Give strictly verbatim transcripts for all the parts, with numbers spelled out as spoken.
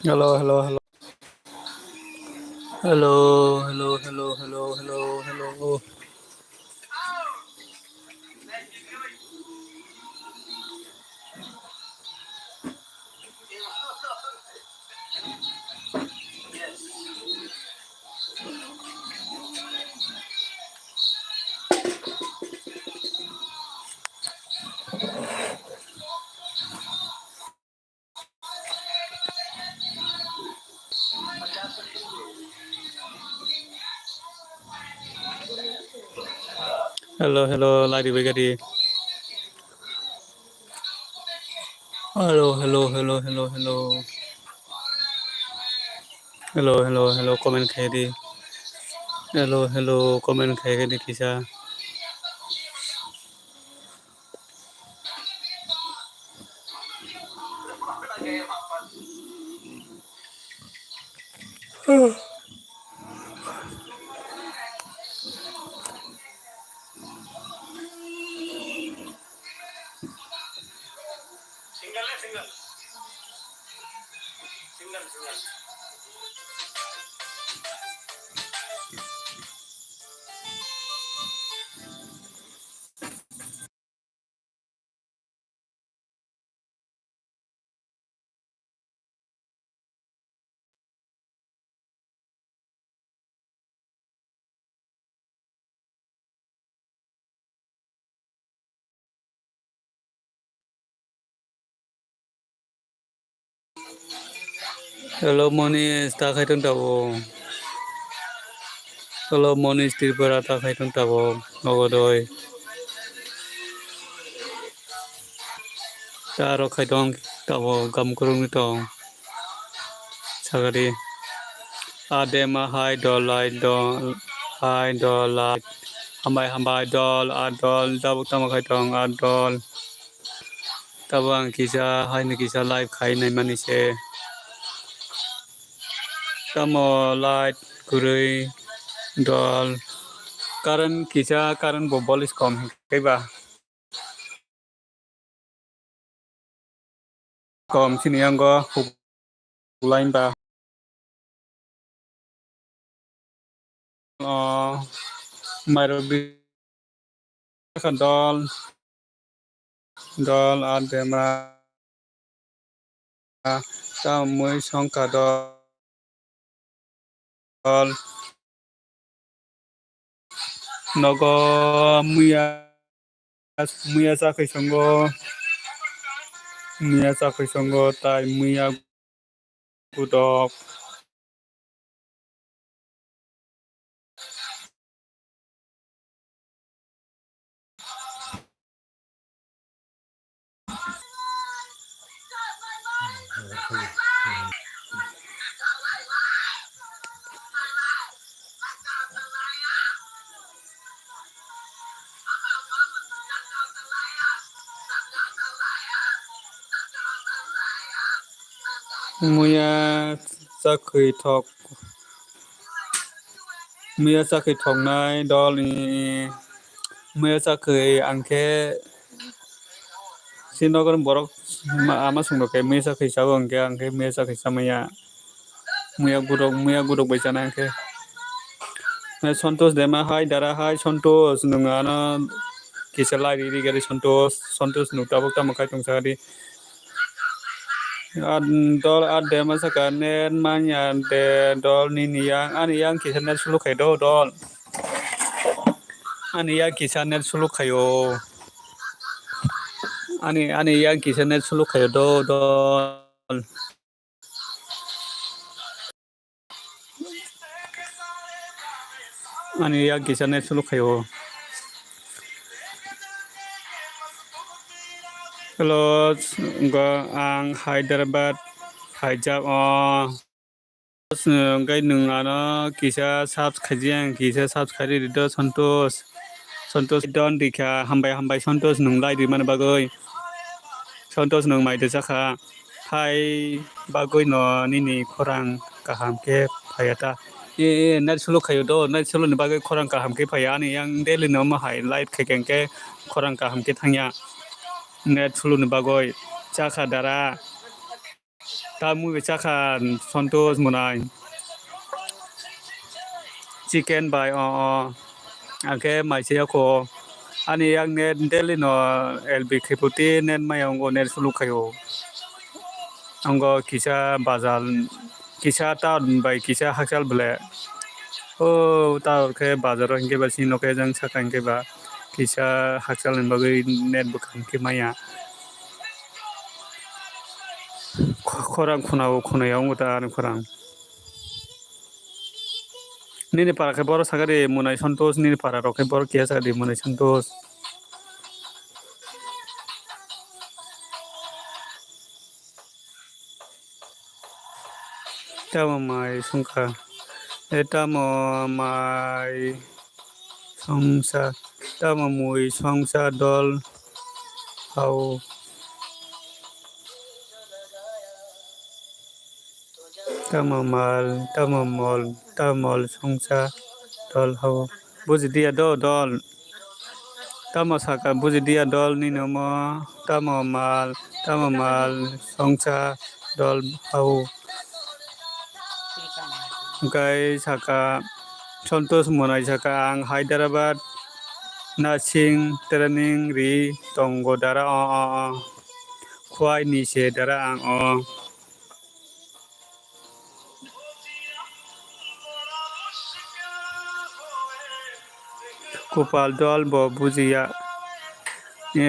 Hello, hello, hello. Hello, hello, hello, hello, hello, hello. Hello, hello, lai di bai gadi. Hello, hello, hello, hello, hello. Hello, hello, hello, comment khai di. Hello, hello, comment khai di kisa. Hello, Monish, ta khai tong tabuk. Hello, Monish Tripura, ta khai tong tabuk. Nogodoi. Ta rok khai tong tabuk, gam kwrwngwi tong. Sagadi. Adema hai dol, lai dol, hai dol, lai. Hambai, hambai, dol, a dol, tabuk tamo khai tong, a dol. Tabuk ang kisa, haino kisa live khai naimani se. Tamo light kwrwi dol. Current kisa, current bo bolis kom hwnkhe ba. Kom sini yango huk line ba. O mairok bi dol dol adema ta mui songkha dol. Nogo muya, muya chakhwi songo. Muya chakhwi songo tai muya gudok. Muya chakhwi thok, muya chakhwi thoknai dol ni, muya chakhwi ang khe Srinagar borok ma-, ama songdo khe mesa khe sao, hwnkhe ang khe mesa khe chamaya. Muya gudok, muya gudok bai chana hwnkhe. Hai Santosh Dema hai, Dara hai, Santosh, nwng ano kisa lai ri ri gari Santosh, Santosh nwng tabuk tamo khai tong sadi. Dol a Dema saka net manya de dol nini yang, ani yang kisa net sulu khai do dol. Ani yang kisa net sulu khayo. Ani, ani yang kisa net sulu khayo do, do. Ani yang kisa net sulu khayo. Hello, go ang Hyderabad, Hyderabad. Hwnkhe nwng ano kisa subs khaijak, kisa subs khairi rwdi do Santosh. Santosh don rikha, hambai hambai Santosh nwng lai rimani bagwi. Santosh nwng mai de chakha. Hai bagwi no nini khorang kaham khe phaiya ta. E, e, net sulu khayo do, net sulu ni bagwi khorang kaham khe phaiya. Ani yang daily no omo hai live khaikha hwnkhe khorang kaham khe thangya. Net sulu ni bagwi chakha dara. Tamwi bai chakha Santosh mwnai. Chicken bai o, o. Angkhe mai se yako. Ani yang net daily no L B khaiputi net maya ongo net sulu khayo. Ongo kisa bazar, kisa town bai kisa hakchal bele. O ta khe bazar o hinkhe ba sini nokhe jang saka hinkhe ba kisa hakchal ni bagwi net bwkha hinkhe maya. Kho-, khorang khunao khunaya wngkha ta ani khorang. Nini para khe borok sakha di mwnai Santosh, nini para rok khe borok kiya sakha di mwnai Santosh. Tamo mai songkha, e tamo mai songsa, tamo mui songsa dol hao. Tamo mal, tamo mol, tamo mol songsa dol hao. Buji diya do dol. Tamo saka buji diya dol nini omo, tamo mal, tamo mal songsa dol hao. Hwnkhe saka Santosh mwnai saka ang Hyderabad nursing training ri tongo dara o, o, o. Khwai ni se dara ang o. Kupal dol bo bujiya.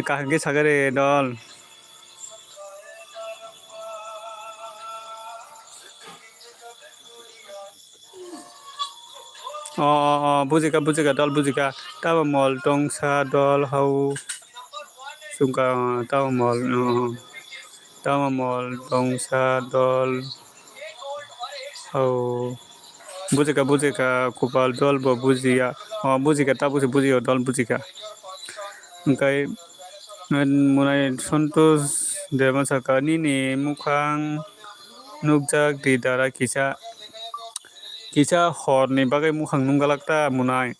Kaham khe sagare dol. O, o, o, bujika, bujika, dol bujika. Tamo mol tongsa dol hao. Sungka, tamo mol, o, o. Tamo mol tongsa dol hao. Bujika, bujika, kupal dol bo bujiya. O, bujika, tabuk se bujiya, dol bujika. Hwnkhe, mwnai Santosh Dema saka, nini mukhang nukjak di dara kisa, kisa horni bagwi mukhang nunggalak ta mwnai.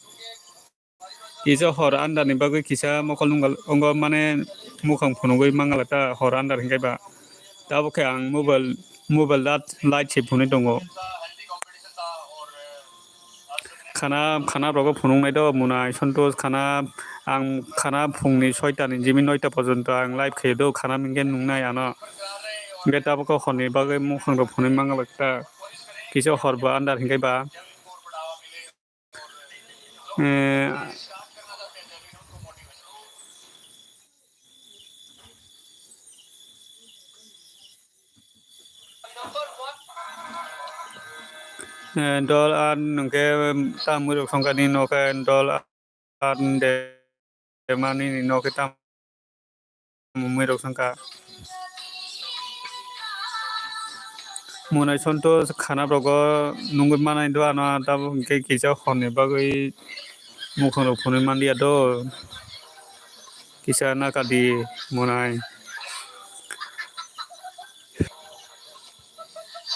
Kisa hor andar ni bagwi kisa mokol nunggal, ongo mane mukhang phunugwi mangalak ta hor andar hinkhe ba. Tabuk khe ang mobile, mobile dat light se phunui tongo. Khana, khana rogo phunuknai do mwnai Santosh khana, ang khana phungni soita ni jimi noita porjonto ang live khaio do khana hinkhe nungnai ano. Hinkhe tabuk khe horni bagwi mukhang rok phunui mangalak ta. Kisa hor bo andar hinkhe ba. Eh, Eh, dol ar nungke ta mui rok songkha ni nokhe dol ar de mani ni nokhe ta mui rok songkha. Munai sonto khana rogo nungwi manai do ano tabuk hwnkhe kisa hor ni bagwi mukhang rok phunui manliya do. Kisa naka di munai.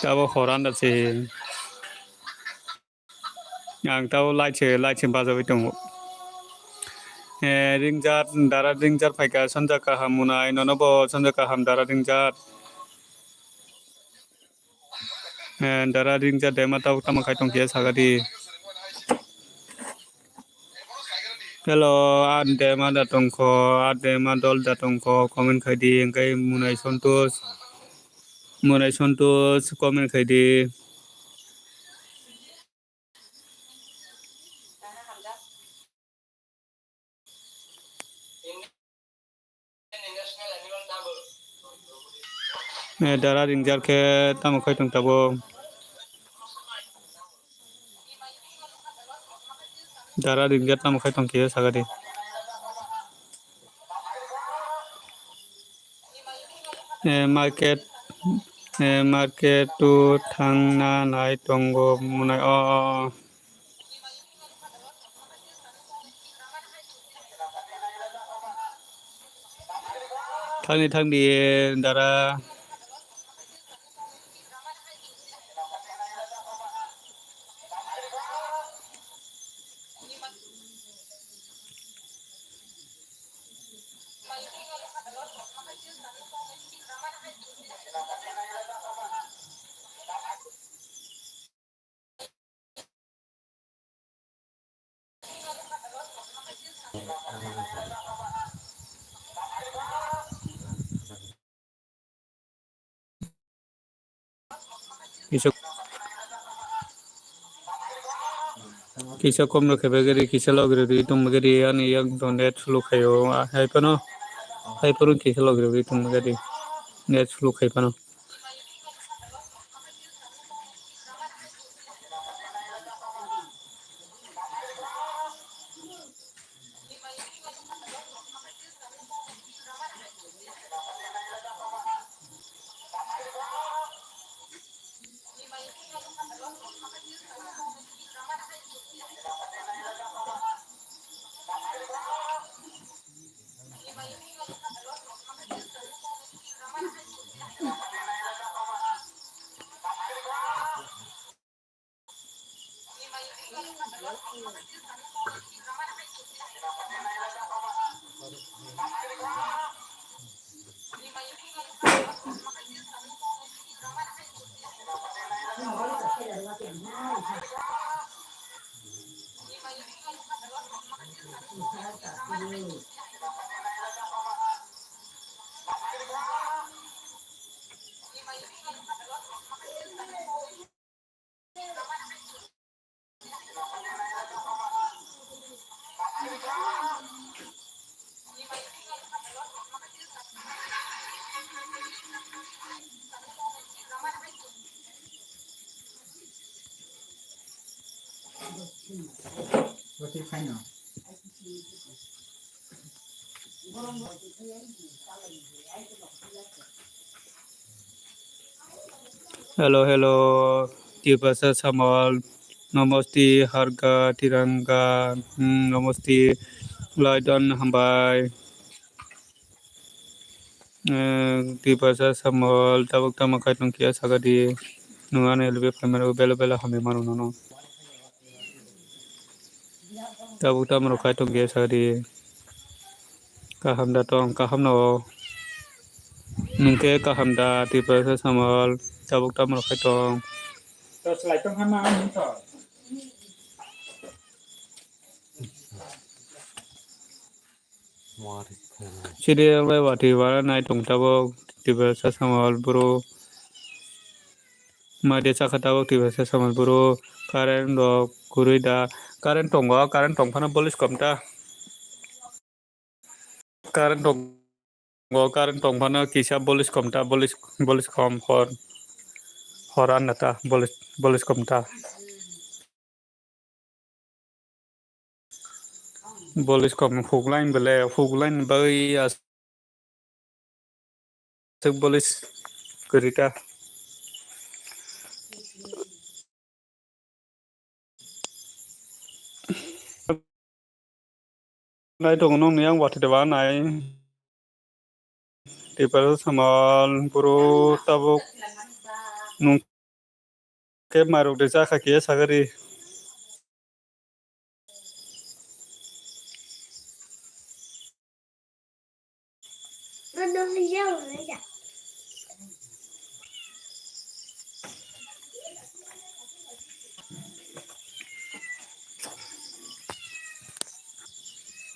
Tabuk hor anda se. Ang tabuk light se, light se bajagwi tongo. Eh, ringjak, dara ringjak phaikha, sonjak kaham munai, nono bo sonjak kaham dara ringjak. Eh, dara ringjak dema tabuk tamo khai tongkhe saga di. Hello, a dema da tongkho, a dema dol da tongkho, comment khai di, hwnkhe munai Santosh, munai Santosh comment khai di. Eh, dara ringjak khe tamo khai tong tabuk. Dara ringjak tamo khai tong khe saga di. Eh, market, eh, market to thangna nai tongo munai o. Thangni thangdi dara. Kisa, kisa kom rok khe bagwi ri, kisa logwi rw ri tong bagwi ri, ani yak to net slow khaio, ah, hai phano, hai phano kisa logwi rw ri tong bagwi ri, net slow khai phano. Hello, hello, Tiprasa Samal, Namaste, Harga, Tiranga, hmm, Namaste, Laidon, Hambai. Eh, Tiprasa Samal, tabuk tamo khai tong kiya saga di, nung ano L B phaimano bela bela hambai mano nono. Tabuk tamo rok khai tong khe sadi. Kaham da tong, kaham no. Nung khe kaham da, Tiprasa Samal, tabuk tamo rok khai tong. To slai tong hama ani to. Sidi ang bai watwi wana nai tong tabuk, Tiprasa Samal bro. Madi sakha tabuk Tiprasa Samal bro, current rok kwrwi da, current tongo, current tong phano bolis kom ta, current tongo, current tong phano kisa bolis kom ta, bolis, bolis kom hor, hor anna ta, bolis, bolis kom ta. Bolis kom huk line bele, huk line bai aswk bolis kwrwi ta. Nai tongo nokni yang watwi da ba nai. Tipra samal buru tabuk nung khe mairok de chakha kiya sagari.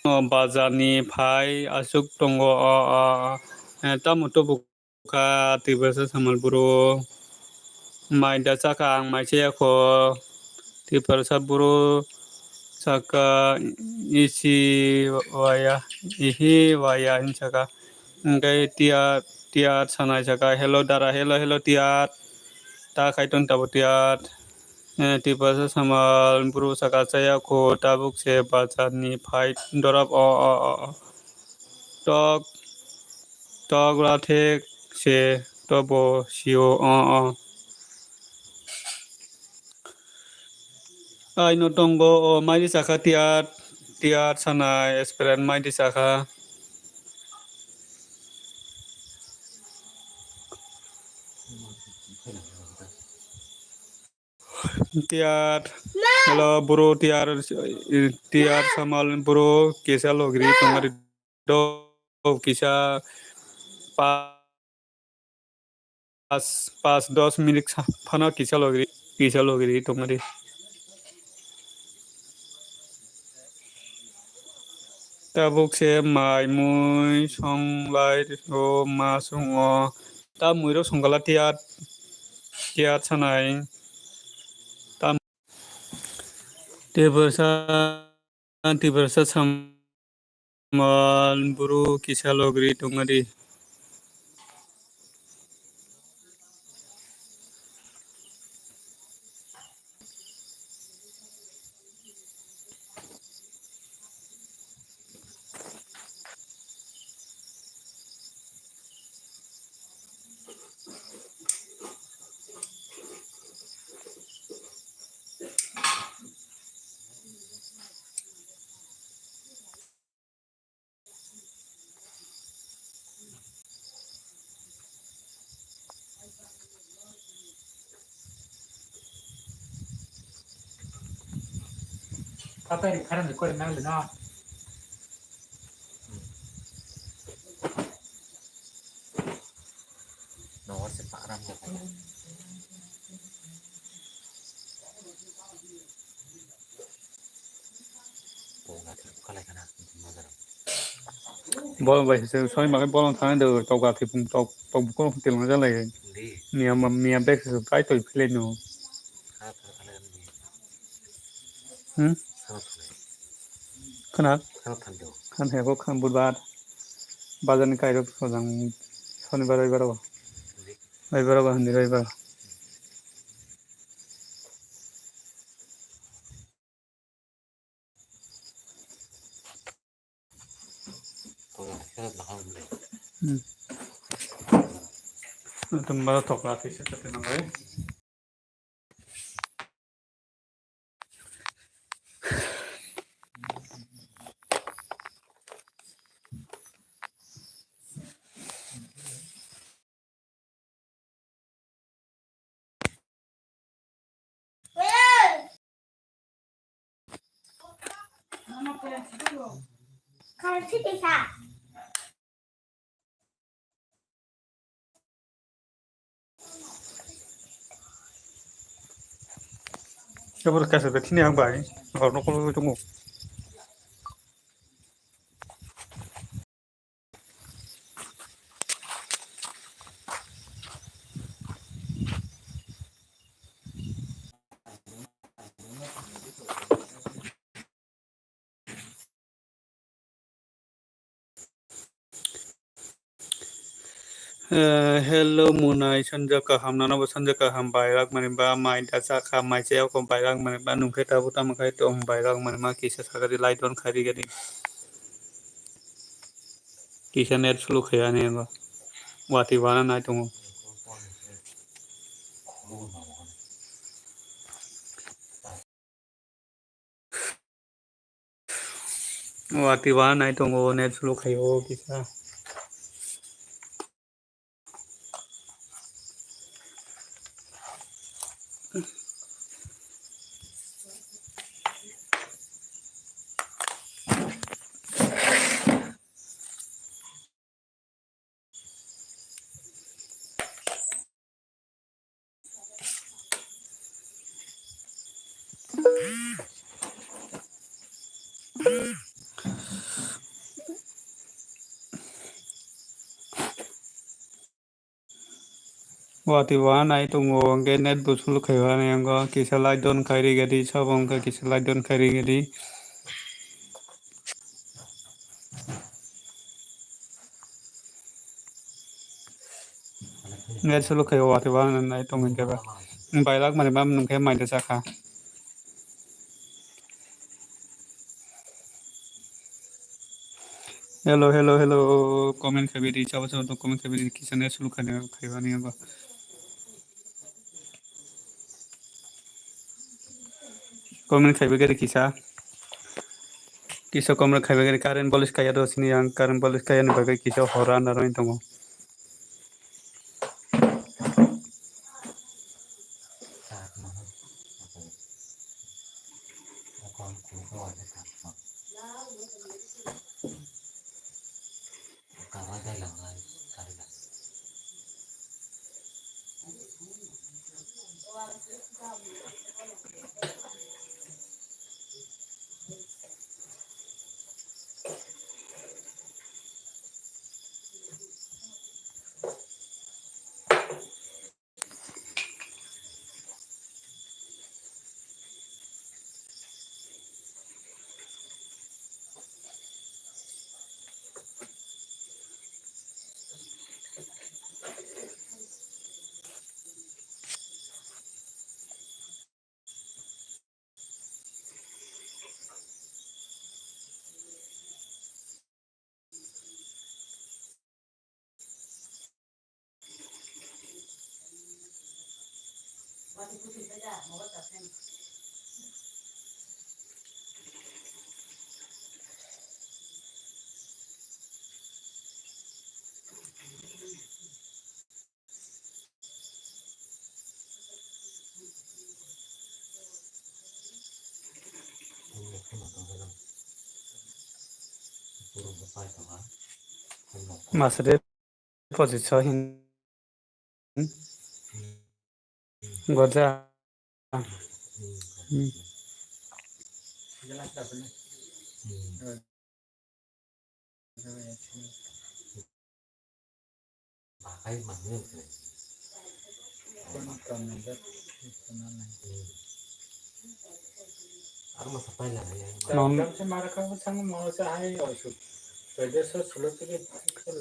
O bazar ni phai aswk tongo o, o, o, eh, tamo tubuk kha Tiprasa samal buru. Mai da chakha ang mai chaya kho. Tiprasa buru saka isi waya, ihi waya hin saka. Hingke tiyat, tiyat sanai saka, "Hello dara, hello, hello tiyat." Ta khai ton tabo tiyat. Eh, Tiprasa samal buru saka chaya kho, tabuk se bazar ni phai dorop o, o, o, o. Tok, tok la thek se tobo sio o, o. Ai no tongo o mai di saka tiyat, tiyat sanai Sprite mai di saka. Tiyar, hello, bro, tiyar, tiyar samal, bro, kisa logri tongari do, kisa pa-, pas, pas, dos minute sa-, phano kisa logri, kisa logri tongari. Tabuk se mai mui songlai o ma song o. Ta mui rok songkala tiyat, tiyat sanai. Ta tiprasa, tiprasa samal buru kisa logri tongari. Patari kharan de kore nang le na. No se pa ram ko. Bolong bai se soi makai bolong thang de tok ga thipung tok tok buko telong ja lai. Miya ma miya bek se kai toi phile no. Hmm? Khana? Khan he ko khan budbar. Bazar ni kai rok sojang sonibar roibar o. Roibar o hindi roibar. Hmm. Tum ba thok la thik se te nang bai. Abo kaisa bethini ang bai, hor nokol tongo. Eh, hello Munai, sanja kaham, nono bo sanja kaham, bairak mani ba, mai da chakha, mai chayako bairak mani ba, nungkhe tabuk tamo khai tong bairak mani ma, kisa sakadi like don khairi gadi. Kisa net slow khai ani ba. Wati wana nai tongo. Wati wana nai tongo, net slow khai o kisa. Wati wana nai tongo, hwnkhe net bo slow khai o ani, hwnkhe kisa like don khairi gadi, sabo hwnkhe kisa like don khairi gadi. Net slow khai o, wati wana nai tongo hwnkhe ba. Bairak mani ba nungkhe mai da chakha. Hello, hello, hello. Comment khai bidi, chabo chabo to comment khai bidi, kisa net slow khai, khai bani ba. Comment khai bidi kisa. Kisa comment khai bidi, current police kaya do sini yang, current police kaya ni bagwi kisa hora na roi tongo. Masade pojit so hin. Goja. Hmm.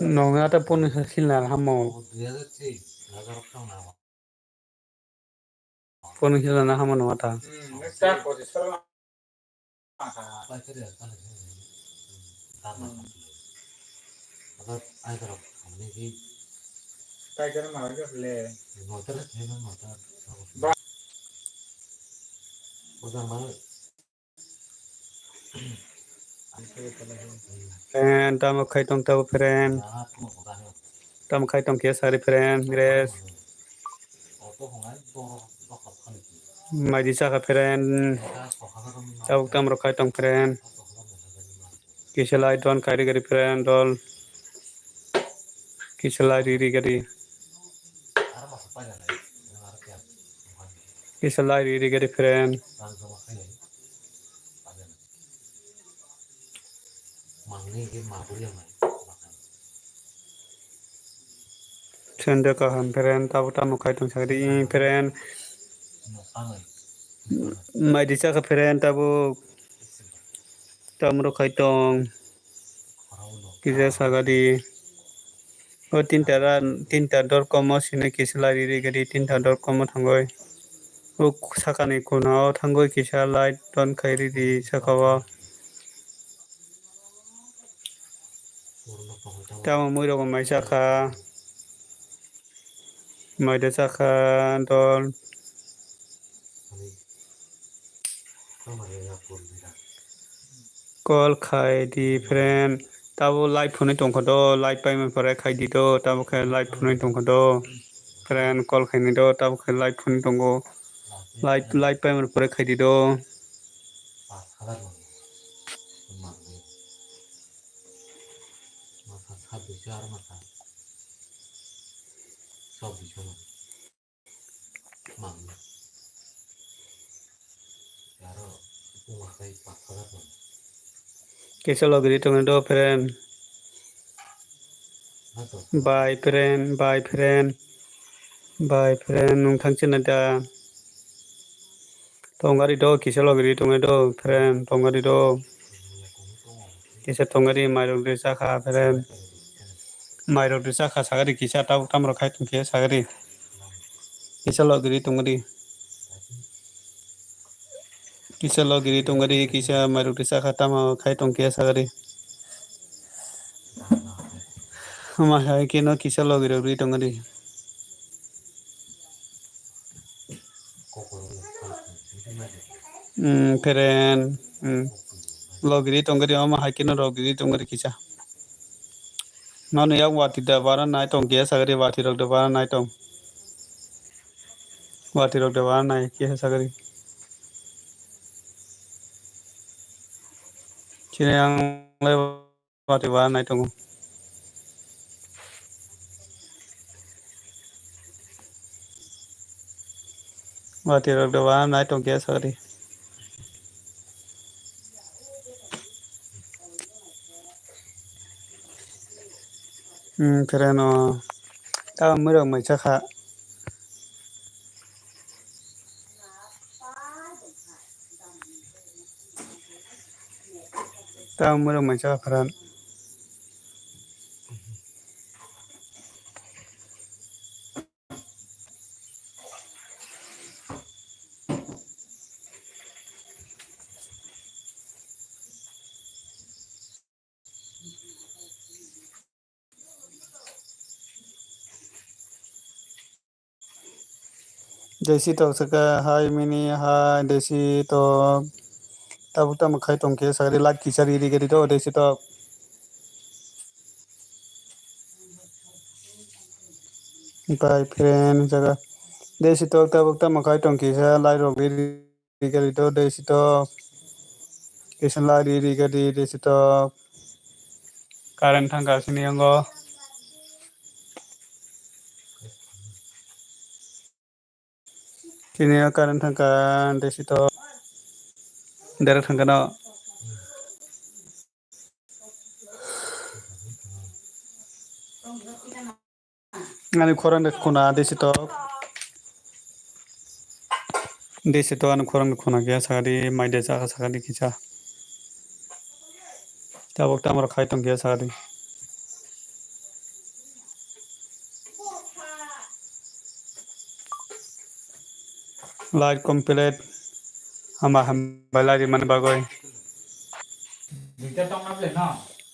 Nong ata pon khilna hamo. Phone hila na hama nung ata. Friend, tamo khai tong tabo friend? Tamo khai tong khe sari friend, Mires? Maidi chakha friend? Tabuk tamo rok khai tong friend? Kisa lai don khairi gari friend dol. Kisa lai riri gari. Kisa lai riri gari friend. Sende kaham friend, tabo tamo khai tong sakdi friend. Maidi chakha friend, tabo tamo rok khai tong. Kisa sagadi. O tinta ra, tinta dor komo sini kisa lai riri gadi tinta dor komo thangoi. O sakani kuna o thangoi kisa light on khai riri saka o. Tamo mui rok mai saka. Mai de saka dol. Call khai di friend. Tabo live phone tongkha do, live paimani pore khai di do, tabo khe live phone tongkha do. Friend call khaini do, tabo khe live phone tongo. Live, live paimani pore khai di do. Kisa logiri tongwi do friend. Bye friend, bye friend, bye friend, nwng thang china da. Tongari do, kisa logiri tongwi do friend, tongari do. Kisa tongari mairok de chakha friend. Mairok de chakha sagari kisa tabuk tamrok khai tongkhe sagari. Kisa logiri tongari. Kisa logiri tongari kisa mairok de chakha tamo khai tongkhe sagari. Ama hai khe no kisa logirok ri tongari. Hmm, friend, hmm. Logiri tongari, omo hai khe no logiri tongari kisa. Nono yak wati da bara nai tong kisa sagari, wati rok da bara nai tong. Wati rok da bara nai kisa sagari. Chini ang lai Watwi ba nai tongo. Watwi rok da ba nai tong khe sagri. Hmm, khere no ta mwrwk mai cha kha. Ta mwrwk mai cha pharan. Desi tok saka hai mini hai desi tok. Tabuk tamo khai tong khe sagri light kisa ri ri gari do desi tok. Bai friend jaga desi tok tabuk tamo khai tong kisa light rok ri ri. Ri gari do desi tok. Kisa light ri ri gari desi tok. Current thangka sini yango. Sini current thangka desi tok. Direct thangka no. Ani khorang de khuna desi tok. Desi tok ani khorang de khuna khe sakadi mai de chakha sakadi kisa. Tabuk tamaro khai tong khe sakadi. Light complete. Hama hambai lari mani bagoi.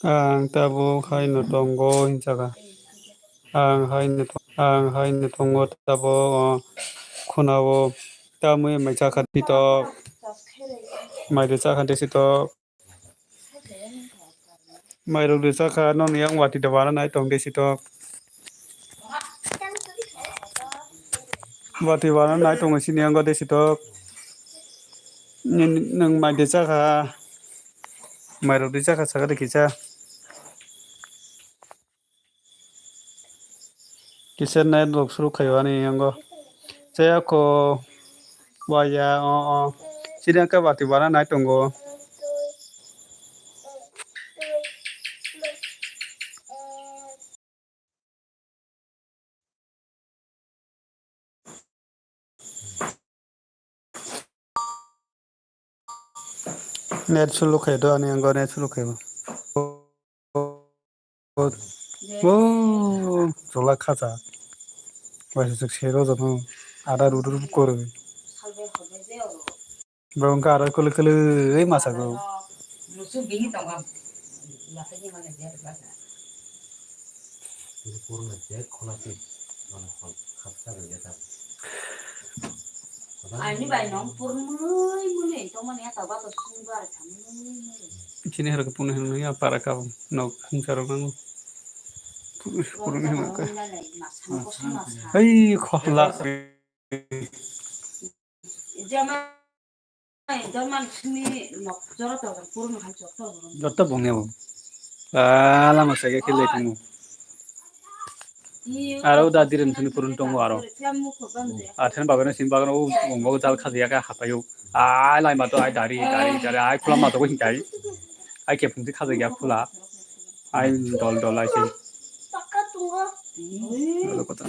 Ang tabuk hai no tongo hinjaga. Ang hai no tong-, ang hai no tongo tabuk, o, khuna o tamwi mai chakha desi tok. Mai de chakha desi tok. Mai rok de chakha, noni yang wati de bara nai tong desi tok. Wati bara nai tong sini yango desi tok. Nini, nwng mai de chakha. Mai rok de chakha sakha de kisa. Kisa net rok suru khayo ani yango. Chaya ko waya o o. Sini khe bati bara nai tongo. Net sulu khe do ani ango net sulu khe. Oh, oh, Chola khacha. Waisa chwk sero jono. Ada ruru korwi. Bro wngkha aro kwlwi kwlwi masago. Ani bai nong purmui mui tongmani ata ba to sungbar khamui mui. Chini hero punu hino ya para ka nok khungsa rok nango. Punu punu hino ka. Ai khohla. Jama Ai, jama sini nok jora to purun hai jotto. Jotto bongni bo. Ah, lama sege khilai tongo. Aro da diren sini purun tongo aro. Athen bagana sim bagana o bongo jal khajiya ka hapayo. Ai, lai ma to ai dari, dari, dari, ai, khula ma to ko hinkai. Ai, khe phungsi khajiya khula. Ai, dol, dol, ai, se. Pakka tungo. Dol kota.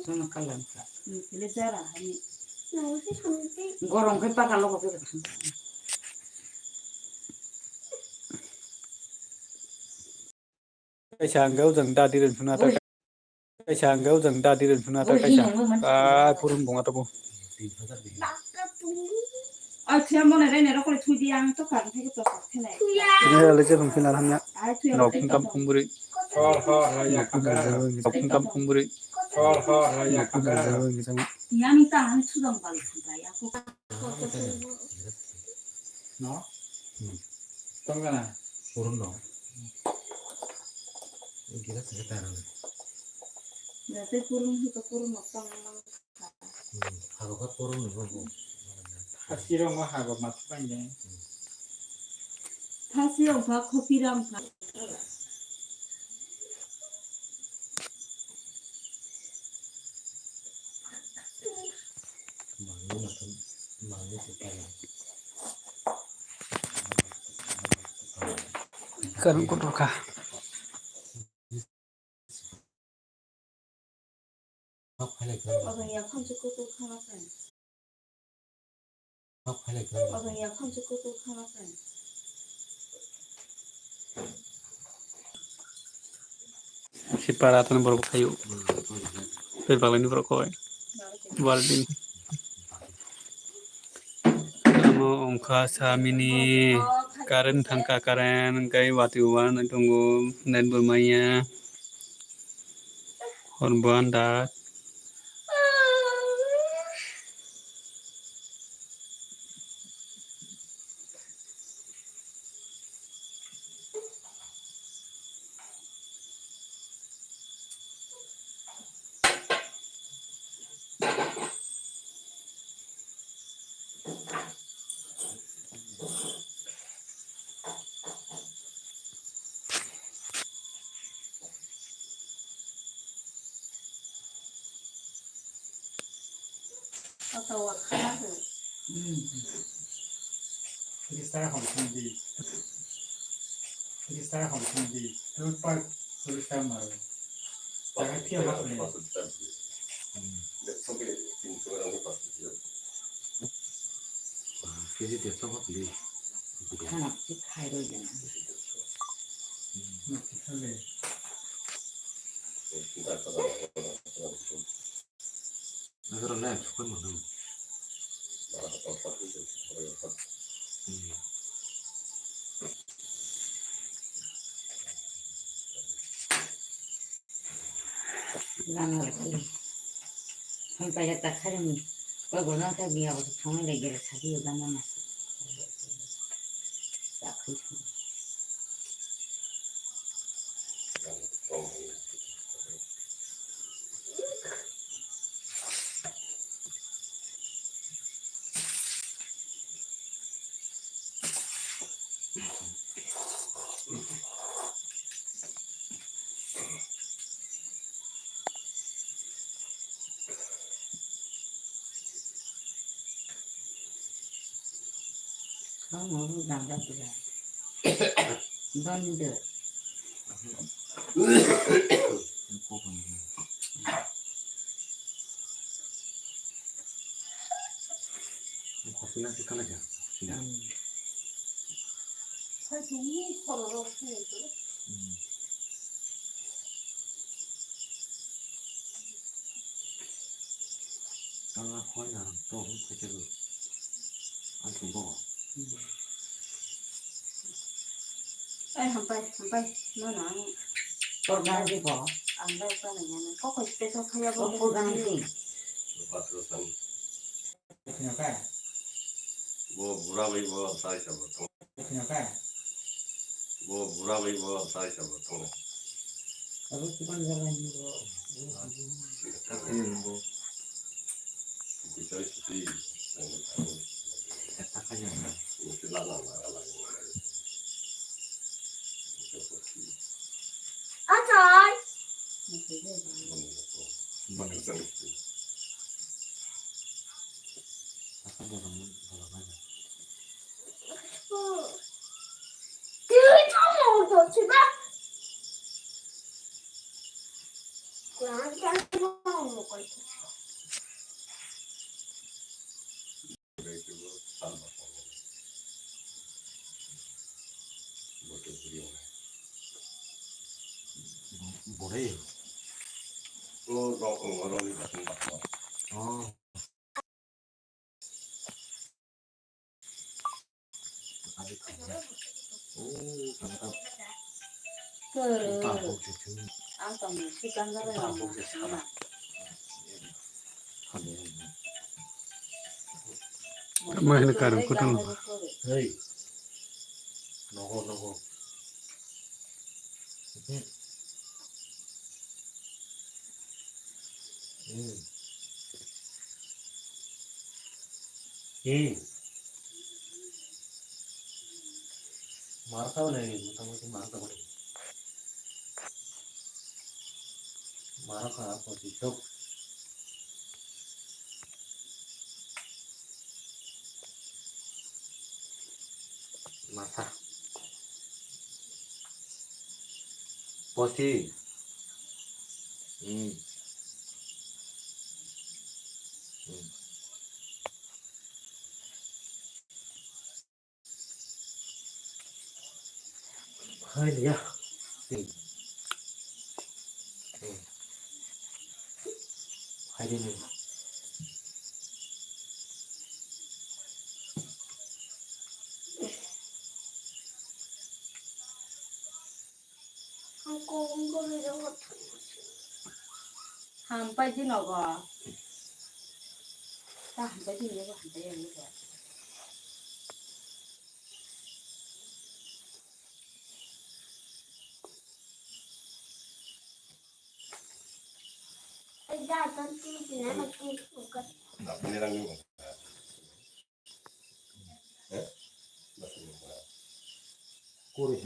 Sama kalam ka. Ini jara hani. Gorong ke pakka logo ke. Kaisa ang gau jang da diren phuna ta. Kaisa ang gau jang da diren phuna ta kaisa. Ah, purun bonga ta bo. Ai, thuya mone rene rokole thui di ang to kan theke to kok thene. Ini ada lecet mungkin alhamnya. Ai, thuya. Nok mungkin kam kumburi. Nok mungkin jawa gitu. Nok mungkin kam kumburi. Nok mungkin jawa gitu. Yang minta ang sudah balik sampai aku. No? Hmm. Tong kana? Purun no. Gira theke tarang. Jate purun hito purun no tong. Hmm, hago ka purun ni bo bo. Hasirong ma hago ma thupang de. Hasirong pha khopirang pha. Mangni matham, mangni se pala. Karang kotor kha. Abang ya kham se kutu khama kan. Abang ya kham se kutu khama kan. Si para tan borok thayo. Pe bagani borok koi. Wal din. Amo ongkha samini current thangkha, current hwnkhe watwi wan tongo net bo manya hor bo andak. Tristar hong sing di. Tristar hong sing di. Tristar hong sing di. Tristar maro. Jaga tiya hap le. Keji desto hap le. Khana si khai roi jana. Khale. Nokha rok le sukha mano. Lama rok le. Hampai ya ta kharing. Koi bono ta biya ko thong le gere sadi yo dama mas. Kamu dangda pula. Dangda. Khopina se kana kya? Khopina. Hmm. Sai tu ni khoro ro se tu. Hmm. Ang a khwlai na rang to hwn khaitego. Ang chwng bo. Ai, hampai, hampai. No, no, ang. Tor ganti ko. Ang bai pa na yana. Kok ko special khaya bo. Kok ko ganti. Patro san. Bo bura bai bo sai sa bo. Bo bura bai bo sai sa bo thung. Abo kipan jalan ni bo. Bo. Kuchai suti. Kata kaya. Mesti lala lala. Achai. Mana sa. Kata bolang bolang aja. Bore. Oh. Tamo hini karwi kutung. Hei. Nogo, nogo. Hmm. Hmm. Marka wale, motamuti marka wale. Marka apa sih, Cok? Masa. Posi. Hmm. Hmm. Hai ya. Hmm. Hmm. Hai ni. Hampai di nogo. Ta hampai di nogo, hampai di nogo. Kuri.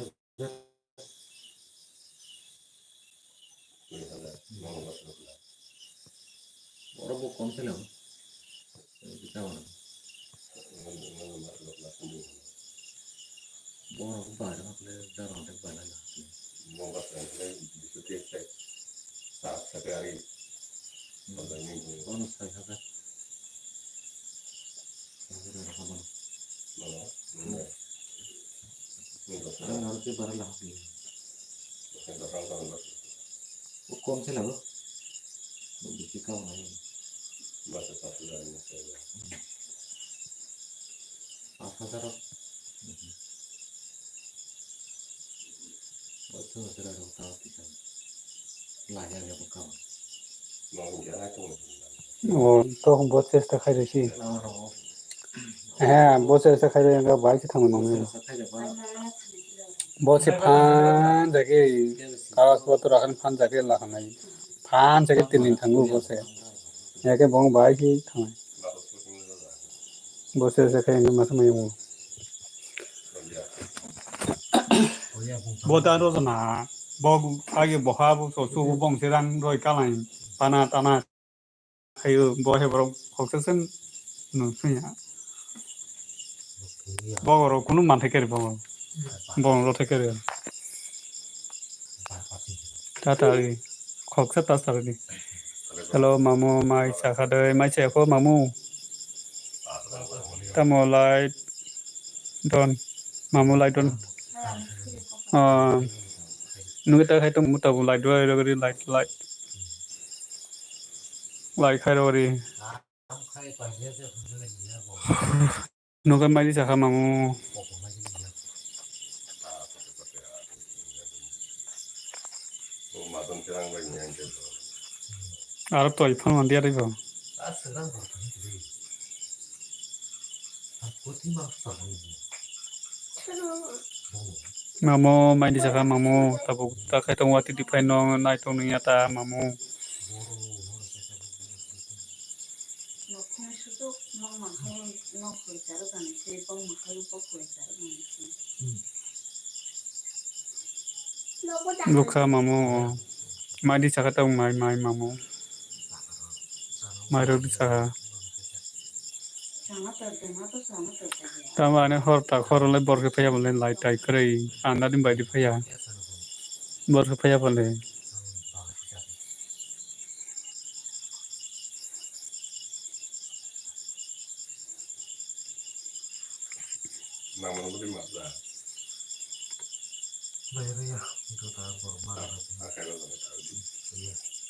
Oro bo kom se lang. Kita mana? Borok bara hwnle jara hwnle bana na. Bono sai hajar. Ang aro ke bara lahap ni. Bo kom se lago. Bo bisi kamo nai. Pas hajar. Bo chwng se lago ta tisa. Laya ya bo kamo. O, tokon bo chesta khai rwsi. He, bo chesta khai rwya wngkha bai khe thangwi mangwi. Bo se phan jagwi kawas botoro akhani phan jagwi lahanai. Phan jagwi tini thango bo se. Yakhe bo bai khe thangnai. Bo se se khai wngkha masa mai wngo. Bo ta rojana, bo age boha bo so su bo bong se rang roi kalai. Pana tana. Khayo, bo hai borok khoksa se nung sung ya. Bo borok kunu manthai kari bo. Bo rok thai kari. Tata ri. Khoksa ta sa ri. Hello, mamu, mai cha kha dei, mai cha kho, mamu. Tamo lai don, mamu lai don. Ah, nungwi ta khai tong muta bo lai doi rogri lai lai. Lai khai rogri. Nogo maidi sakha mamu. Aro toi phone mandi ari bo. Mamu maidi sakha mamu, tabuk ta khai tong wati di phai no nai tong nung ya ta mamu. Bwkha mamu o. Mai di saka tong mai, mai mamu. Mai rok di saka. Tamo ani hor tak hor le bor khe phaiya bole lai tai kwrwi. Anda din bai di phaiya. Bor khe phaiya bole.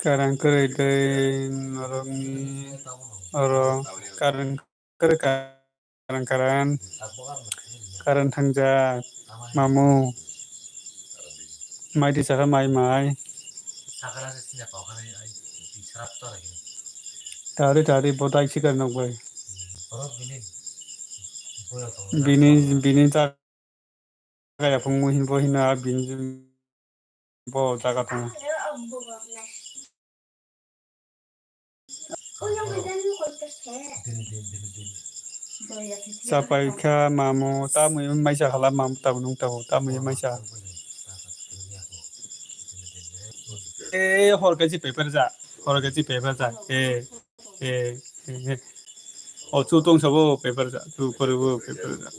Karang kwrwi tei norokni oro karang kwrwi ka-, Karan karan. Karan thangjak. Mamu. Mai di saka mai mai. Tari tari bodai sikar nok bai. Bini, bini tak. Kaya phung muhin bo hino a bini bo jaga tongo. Chapai kha mamu ta mui maisa hala mamu ta nung ta ta mui maisa. E hor kachi paper ja, hor kachi paper ja. E. Eh, eh, eh. O chu tong sabo paper ja, chu kore bo paper ja.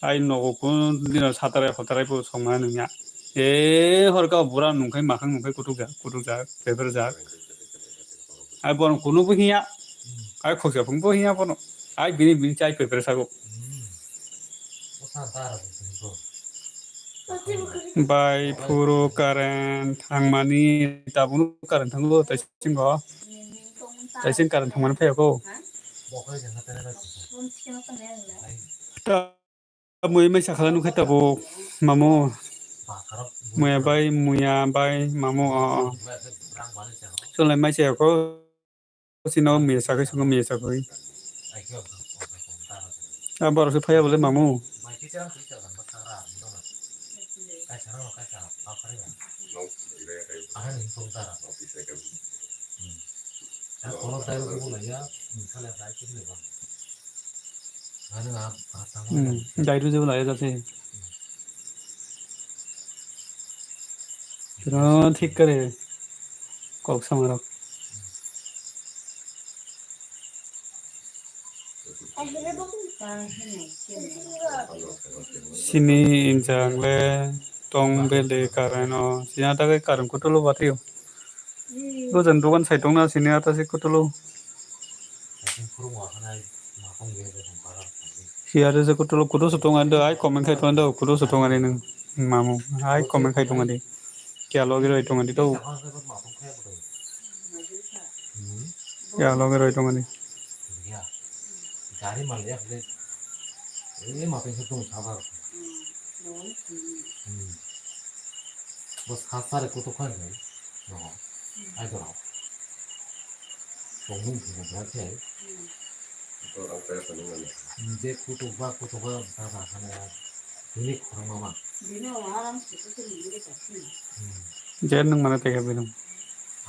Ai nogo kun dino satare hotare bo songma nungya. Eh, hor ka bura nungkhai makhang nungkhai kutuk ja, kutuk ja, paper ja. Ai bono kunu bo hiya. Ai khoksa phung bo hiya bono. Ai bini bini chai paper sago. Bai phuru current thangmani tabuk current thango taisingo. Taising current thangmani phaiya ko. Ta mui mai sakhala nukhe tabuk mamu. Muya bai muya bai mamu o. Chulai mai chaya ko. Sino mesa kai, sino mesa kai. A borok se phaya bole mamu. Hmm, dairu je bole ya jase. Sino thik kare kok samarok. Sini injang le tong bele current o. Sini ata ke current kutulo batio. Dojan dogan sai tong na sini ata se kutulo. Siyare se kutulo kutu sutong ando ai comment khai tong ando kutu sutong ani nung mamu ai comment khai tong ani. Kya logi roi tong ani to. Kya logi roi tong ani. Bo sa sare kutuk kha ni, no, ai dorao. Tongmung thwngmung khe. Je kutuk ba kutuk ba baba hana ya, bini khorang mama. Je nwng mano tei khe bini.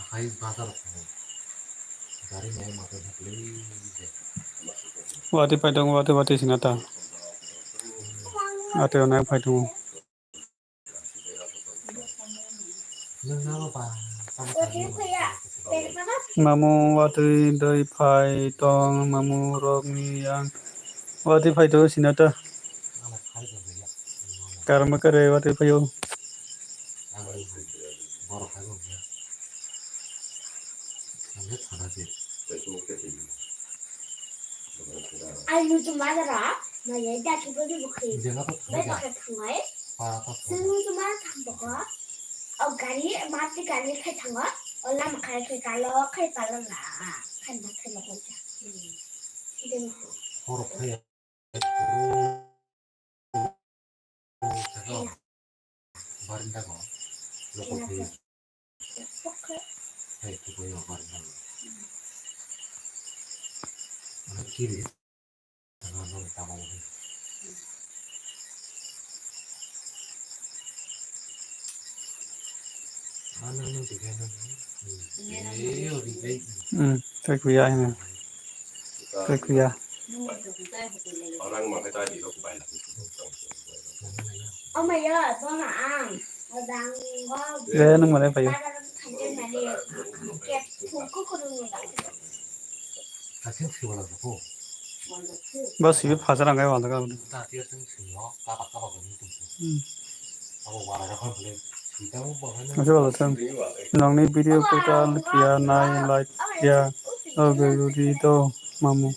Akhai bazar o thango. Gari nai ma tei khe plei je. Wati pai tongo, wati wati sina ta. Wati o nai pai tongo. Mamu watwi doi phai tong mamu rok ni yang watwi phai tong sina ta. Karma kare watwi phai o. Ai nuju madara, maya daki bodi bukhi. Bai bakha thangai. Sunu nuju madara thang bokha. O gari, mati gari khai thango. Olam khai khai kalo khai palo na. Khai na khai lo khai. Ding. Horok khai. Baranda ko. Loko khai. Hai, tu ko yo baranda ko. Ano kiri. Ano no tamo. Ano no tiga no. Eh, ori kai. Hmm, tak kuya ini. Tak kuya. Orang makai tadi lo kubai lagi. Oh my god, bana ang. Odang go. Ya, nang mana pa ya? Pada kan kanjeng mani. Ket, kuku kudu nang. Bas, ibe phajar ang kai wal daga. Hmm. Ase wal thang. Nangni video kutal kia nai like kia. Oke, rudi to mamu.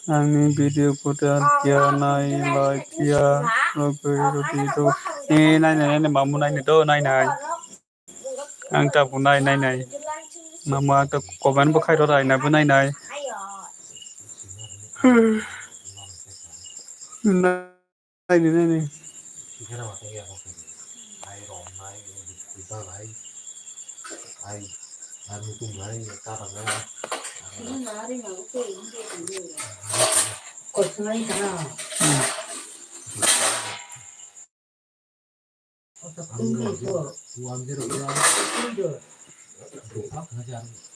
Angni video kutal kia nai like kia. Oke, rudi to. Eh, nai nai nai mamu nai to nai nai. Ang ta bo nai nai nai. Mama to comment bo khai rw nai nai bo nai nai. Nai nai nai nai.